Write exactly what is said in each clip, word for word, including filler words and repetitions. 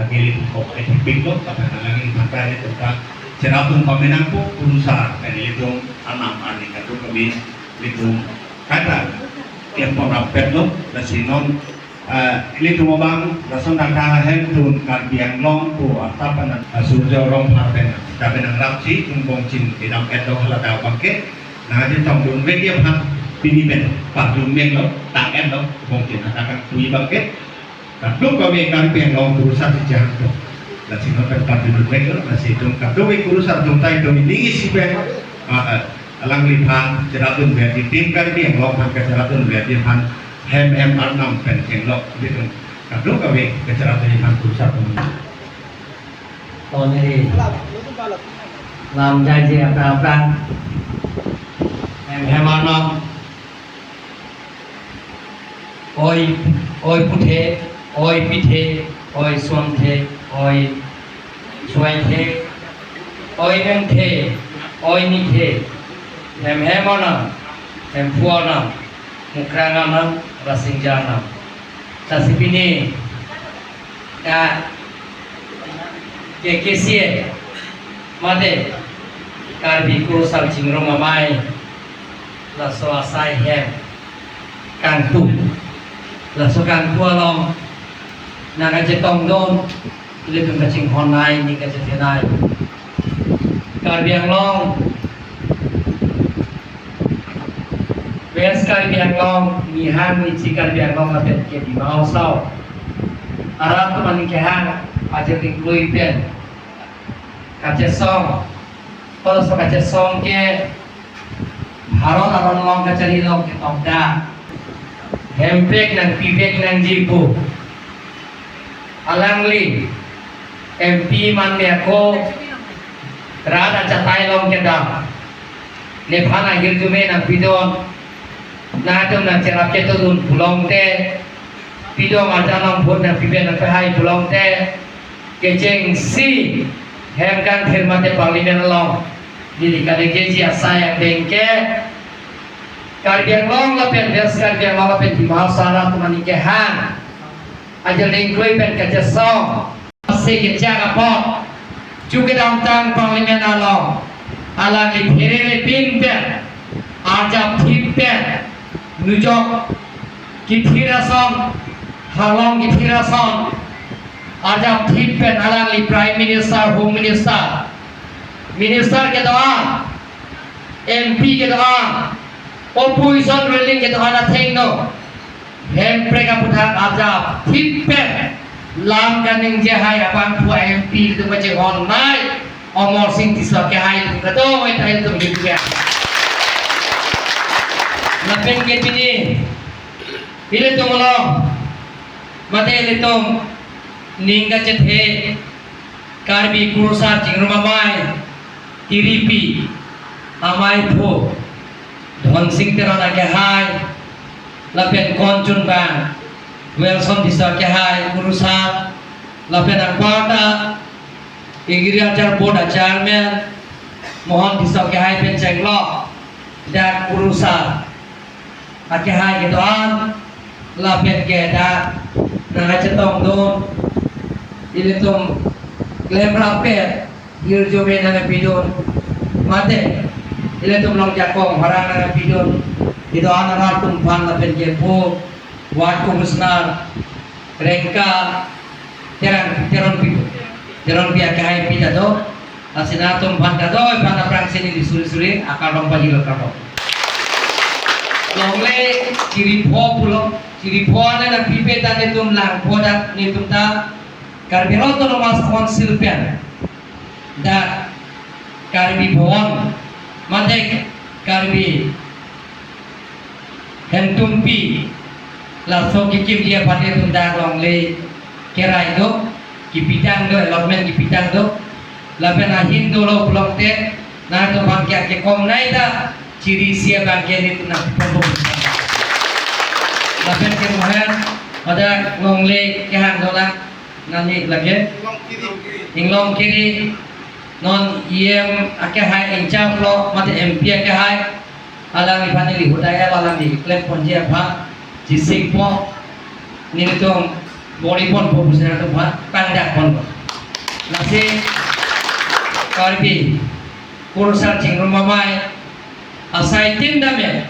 Lake ilitum kok ethipik lo, tapi alangli bangta ilitum ta cherapdun pamenangpo, kurusar, kan ilitum anam ani kadokave ilitum kata kepon rapet lo, lasi non, eh, ilitum abang, lason tangka hemtun Karbi Anglong pu atap anan, eh, Surjya Rongphar pen, tapi nangrapsi, tum bongchin idam et lo haladak abangke, nangchetongdunvekji aphan, pini pen, pardun meng lo, tang et lo, bongchin hadak kangtui abangke, kadokave Karbi Anglong kurusar si chehangpo. Lasi non pen pardun meng lo, lasi tum kadokave kurusar atum ta itum ning isi pen, ah, ah, alangliphan cherapdunvekji, Team Karbi Anglong aphan kacherapdunvekji aphan hem hem arnam pen chenglok, ilitum kadokave kacherapdunji aphan kurusar atum. Toni lam jaije aphrang aphrang. Hem hem arnam. Oi, oi puthe, oi pithe, oi suamthe, oi suaithe, oi mengthe, oi nithe, hem hem arnam, hemphu arnam, mukrang arnam, rasingja arnam. Lasi pini, ya, K K C A, mate, Karbi Kurusar Chingrum Amei, laso asai hem kangtui, laso kangtui along nangkachetongdun, ilitum kachinghonnei, ning kachethenei. Karbi Anglong, West Karbi Anglong, Nihang Nichi Karbi Anglong lapen ke Dima Hasao arat atum aning kehang, ajir ingklui pen kachesong, koloso kachesong ke Bharat aron along kachari along ketokdak, hemprek nangpivek nangji pu alangli M P manme ako rat achatai along kedam, nephan ahirjume nangpidun, nangtum nangcherap chetongdun pulote, pidun arjan nangpon nangpipe nangpehai pulote, kechengsi hem kangthir mate Parliament along neli kadokave asai angdeng ke Karbi Anglong lapen West Karbi Anglong lapen Dima Hasao arat atum aning kehang, ajir ingklui pen kachesong, ase kechak apot, chu kedamtang Parliament along alangli pherere pin pen, arjap thip pen, nujok kethir ason, halong kethir ason, arjap thip pen alangli Prime Minister, Home Minister, Minister kedo-an, M P kedo-an, opposition ruling kedo-an athengno, hemprek aputhak arjap thip pen lam kaningje hai abangphu M P ilitum kachinghonnei, Amarsing Tisso akehai ilitum kadokave ta ilitum himjak. Lapen ke pini ilitum along, mate ilitum ning kachethe Karbi Kurusar Chingrum Amei tiripi ameiphu Dhonsing Teron akehai, lapen konchunbang Welson Tisso akehai kurusar, lapen anparta Agriculture Board a Chairman Mohon Tisso akehai pen chenglok dak kurusar akehai kedo-an, lapen ke dak nangkachetongdun, ilitum klemrappet hirjume nangpidun, mate ilitum longjakong harang nangpidun, kedo-an arat atum aphan lapen ke pu Ward Commissioner Rengka Teron, Teronpi, Teronpi akehai pi ta do, lasi nangtum aphan kadokave aphan aphrangsi neli suri suri akardom pajirlo, kardom. Longle chiripho pulo, chiripho ane nangpipe ta netum langpho dak netum ta Karbi Anglong Autonomous Council pen dak Karbi Bhawan, mate Karbi Hemtumpi, laso kekimji aphan netum dak longle kerai do, kepitang do, allotment kepitang do, lapen ahin dolo pulote, nangtum aphan ke kekomnei ta, chiri isi abangke netum nangpipon po. Lapen ke mohen, pada longle kehang dolang, nani lake? Inglong Kiri. Inglong Kiri, non E M akehai ingchang lo, mate M P akehai, alangliphan neli hudai alangliphan klem ponji aphan, chisik po, nelitum bor-iponpo pusi nangtum aphan, tangda Lasi Karbi Kurusar Chingrum Amei asai team dame,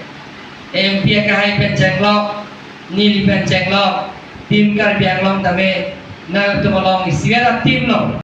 M P akehai pen chenglok, neli pen chenglok, team Karbi Anglong dame, nangtum along isivet a-team lo.